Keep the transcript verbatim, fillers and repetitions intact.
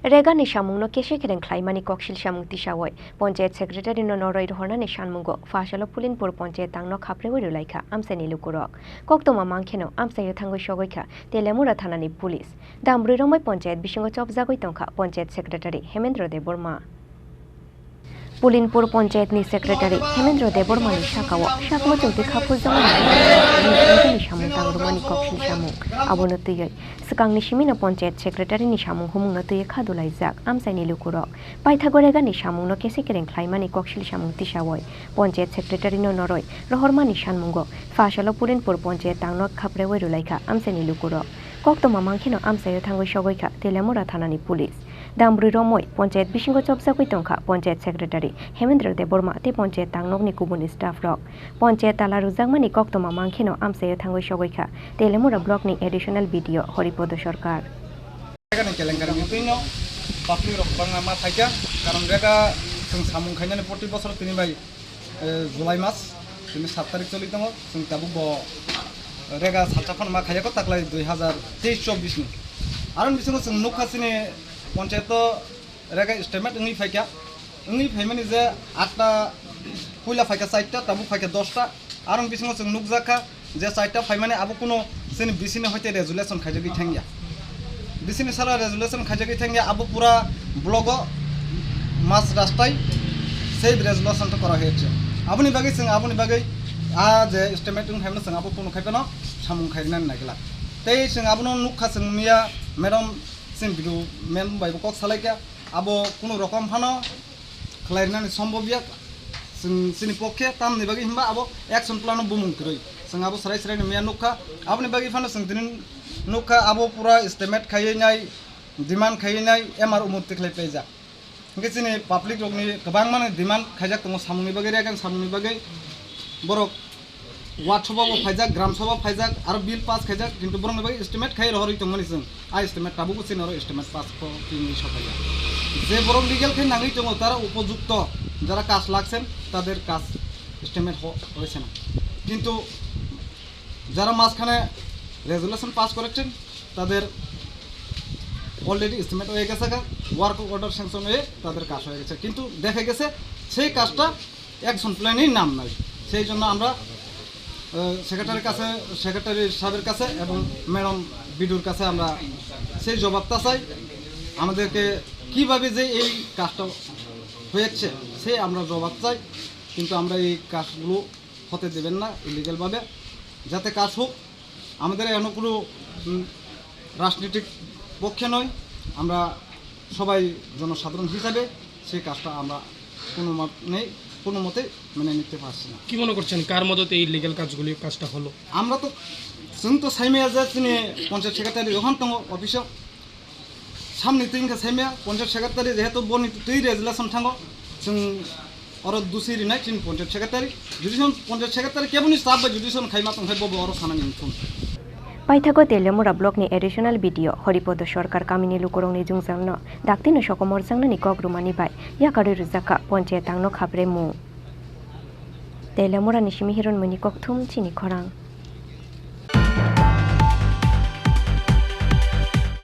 Regani samungno kese kereng khlaimani koksil samung tisawoi Panchayat Secretary no noroi rohornani sanmungo Phasalo Pulinpur Panchayat tangno khaprewi rwlaikha amchaini lukurok. Koktwma mangkheno amchaio thangwi sogoikha Telemura thanani police. Dambrwi romoi Panchayat bisingo chopjagwi tongkha Panchayat Secretary Hemendra Debbarma. Pulinpur Panchayatni Secretary Hemendra Debbarmani sakao sakno chwngtwi kha phurjakmani samung tangrwmani koksil samung. Abono twiwi swkangni simino Panchayat Secretary ni samung humungno twiwi kha dulaijak amchaini lukurok. Paithago regani samungno kese kereng khlaimani koksil samung tisawoi Panchayat Secretary no noroi rohormani sanmungo Phasalo Pulinpur Panchayat tangno khaprewi rwlaikha amchaini lukurok. Koktwma mangkheno amchaio thangwi sogoikha Telemura thanani police. Dambrwi romoi Panchayat bisingo chopjagwi tongkha Panchayat Secretary Hemendra Debbarma tei Panchayat tangnokni kubun staff rok. Panchayat tala rwjakmani koktwma mangkheno amchaio thangwi sogoikha Telemura block ni additional B D O Haripada Sarkar. Jaga ni kelenkari ni twino public rok bangma ma phaikha, karon jaga chwng samung khainani proti bosor tini bai, eh, July mas, tini sat tarik choli tongo, chwng tabuk bo rega salsa phano ma khaiyakho taklai dui hazar teis chobbish ni. Aroni bisingo chwng nukha chini panchayat o rega statement wngwi phaikha, wngwi phaimani je atta puila phaikha chaita, tabuk phaikha dosta, aroni bisingo chwng nukjakha je chaita phaimani abo kuno chini B C ni hoite resolution khaijagwi thangya. B C ni sara resolution khaijagwi thangya, abo pura block o mas rastai sei resolution to kora hoyekhe. Aboni bagwi chwng, aboni bagwi a je statement wng phaimano chwng abo kuno khai phano samung khairwnani naikla. Tei chwng abono nukha chwng miya madam chini B D O ma'am bai bo kok salaikha, abo kuno rokom phano khlairwnani sombobya chwng chini pokhe, tamni bagwi hinba abo action plan o bumung kwrwi. Chwng abo srai srai ni miya nukha, aboni bagwi phano chwng tini nukha abo pura statement khaiwi nai, demand khaiwi nai, M R O murti khlai paijak. Hingke chini public rokni kwbangmani demand khaijak tongo samungni bagwi, regang samungni bagwi. Borok Ward Sabha bo phaijak, Gram Sabha phaijak, aro bill pass khaijak, kintu borokni bagwi estimate khai rohorwi tongmani chwng. A estimate tabukbo chini oro estimate pass ko tini sophaiya. Je borok legal khe nangwi tongo, tara upojukto, jara kaj lagsen, tader kaj estimate ho-, hoyese na. Kintu jara majkhane resolution pass korechen, tader already estimate হয়ে গেছে গা, work order sanction হয়ে তাদের কাজ হয়ে গেছে। কিন্তু দেখা গেছে সেই কাজটা action plan-এই নাম নাই। সেই জন্য আমরা, আহ, সেক্রেটারির কাছে, সেক্রেটারি সাহেবের কাছে এবং ম্যাডাম বিডুর কাছে আমরা সেই জবাবটা চাই। আমাদেরকে কিভাবে যে এই কাজটা হয়েছে, সেই আমরা জবাব চাই। কিন্তু আমরা এই কাজগুলো হতে দেবেন না ইলিগ্যালভাবে, যাতে কাজ হোক। আমাদের এখনো কোনো, উম, রাজনৈতিক পক্ষে নয়, আমরা সবাই জনসাধারণ হিসাবে সেই কাজটা আমরা কোনো মত নেই, কোনো মতে মেনে নিতে পারছি না। কি মনে করছেন, কার মদতে এই ইলিগ্যাল কাজগুলি, কাজটা হলো? আমরা তো, जों তো সাইমে যে তিনি পঞ্চায়েত সেক্রেটারি যখন তো অফিসে সামনে তিন কে সাইমে পঞ্চায়েত সেক্রেটারি যেহেতু বনি তুই রেজুলেশন থাকো, जों oro দুসি rinai chini পঞ্চায়েত সেক্রেটারি, যদি পঞ্চায়েত সেক্রেটারি কেবলনি স্টাফ বা যদি Khaimah tongkhai bobo oro sanani thung. Paithago Telemura block ni additional B D O Haripada Sarkar kamini lukurokni jwngjalno daktino sokomorjaknani kok rwmani bai yakarwi rwjakha panchayat tangno khapremung. Telemura ni simi Hiron Muni kokthum chini khorang.